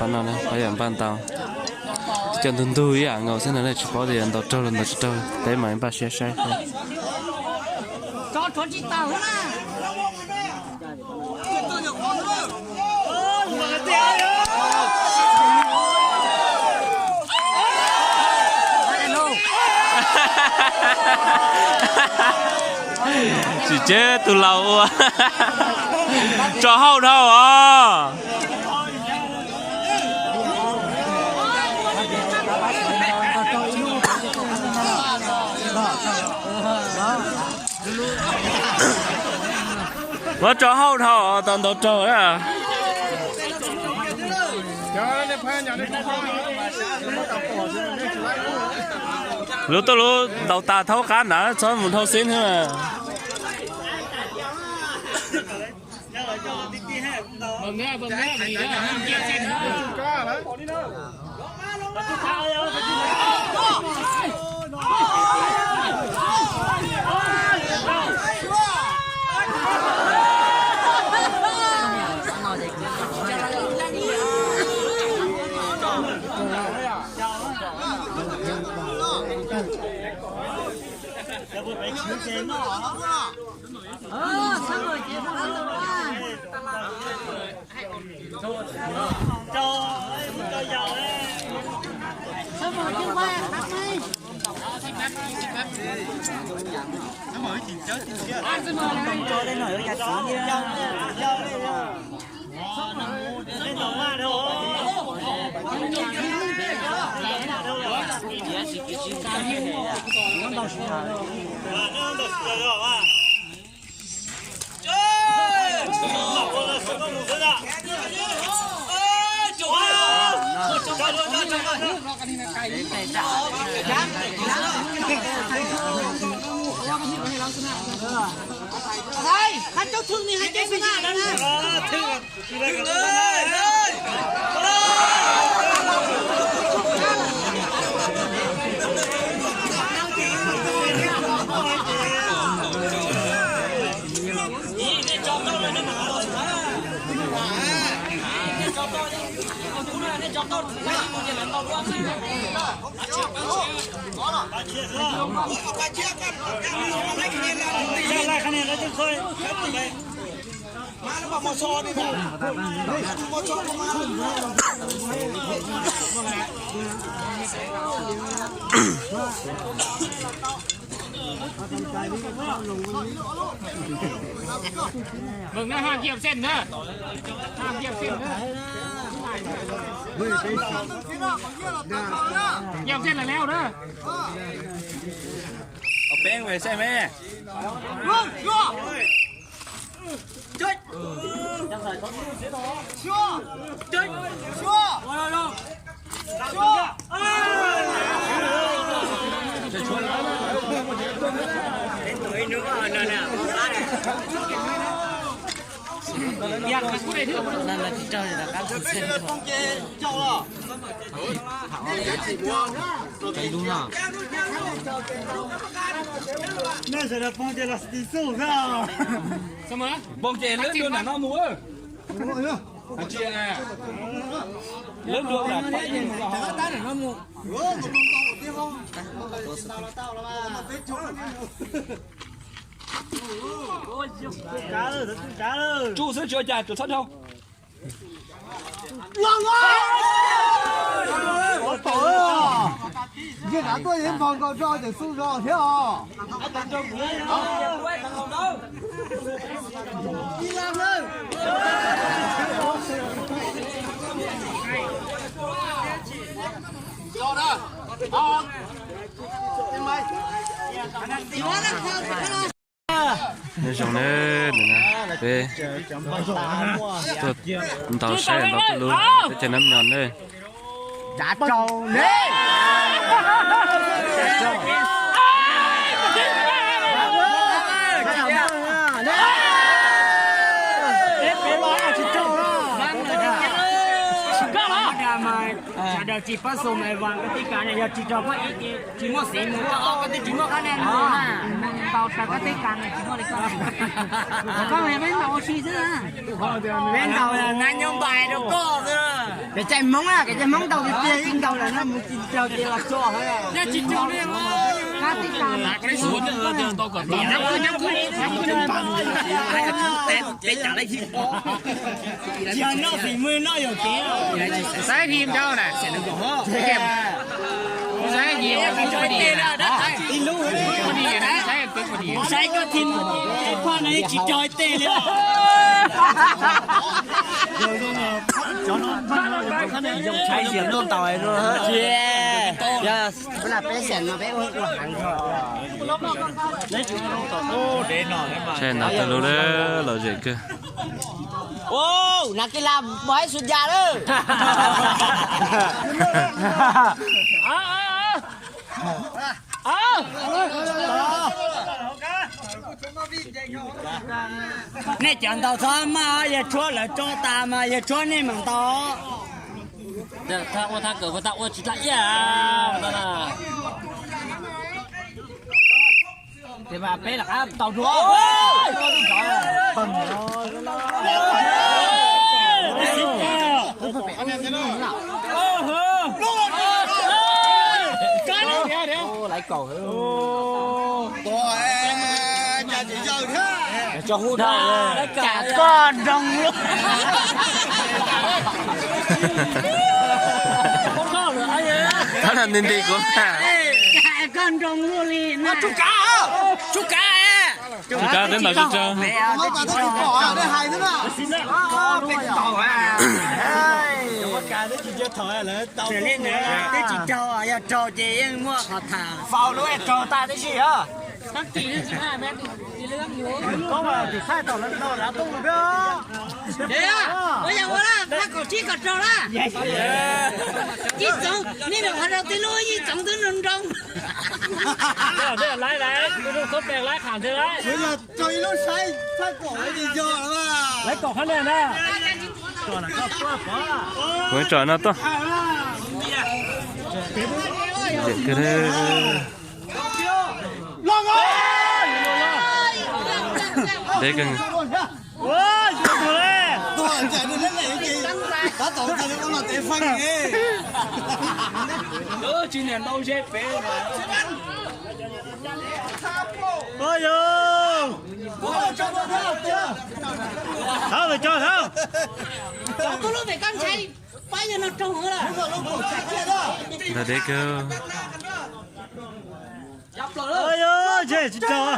No qhov yam npaj ntaus, cov ntug ntug ib yam nkaus xwb no, tsis paub tias ntaus raug los ntaus tsis raug, peb mam npaj siab saib. Tsis tseb tus laus ua tso hauj dhau os. Muab tso hauj dhau tau ntaus raug na. Lub tuaj lub ntaus tas thaub qab ntawd txhob mus dhau xib thiab. Mừng đó, hai mươi xiên nữa. Hai mươi xiên nữa. Hai mươi xiên là leo đó. Ông Pén về xem em. Nej sawv daws poob ces los tsis xub xwb. Poob ces lawv dua nram no mus. Lawv dua nram no mus. Tsuj xwb tsis ua cas, tsuas txhob dhau. Ntshe nav tuaj yeej npog nkaus rau ces xub zog thiab os. Nyob zoo nawb, peb tuaj ntaus saib ntau tuj lub teb chaws Nab Nyos nawb. Sawv daws tsis pab xu mas vas koj tib kas na, yog tsis raug koj ib ces tsis muaj xiv mus, koj ob koj twb tsis muaj qab na. Ntaus raws koj tib kas na, tsis muaj li koj. Koj peb ntaus ua si xwb. Peb ntaus nab nyob npais rau koj xwb. Kev cai Hmoob, kev cai Hmoob ntau tiag tiag, ib nkaus lawm no mus tsis raug ces los tso. Saib him dhau na. Saib him, saib koj him, phaj no tsis raug ib teg li. Saib xiam noj tau. Peb xiam no peb ua heev. Saib nov tawg lug lawm, lom zem kawg. Nas kis las mos ib xu cas lawm. Nej cov ntaus txhob maj, yawg tshuab lawv tso tas mas yawg tshuab nej mam ntaus. Ua thaj kawm ua tsis tau iab. Peb lam qab tau dua. Laiv kaum. Tso hub dhau. Cas koj nroo luaj. Tab lam nti nti kuv. Cas koj nroo luaj li na. Tsuj kav, tsuj kav. Tsuj kav, teb ntaus tsis raug. Twb tsis raug, yog raug ces yeej muaj qhov tham. Faus lub raug tag tib si os. Ua yog ua laj, phab kaum tsib kom raug laj. Yij Txoov, nej nws qhov rau tib lub Yij Txoov twb nroo nroo. Laiv, laiv, lub khaub peg laiv qham nthe laiv. Raug ib lub saib phab kaum li yog lawm. Laiv kaum qhab na na. Kuv tsom no tuaj. Deb kawg. Thawb, tso thawb. Ntag deb kawg. Tsis raug.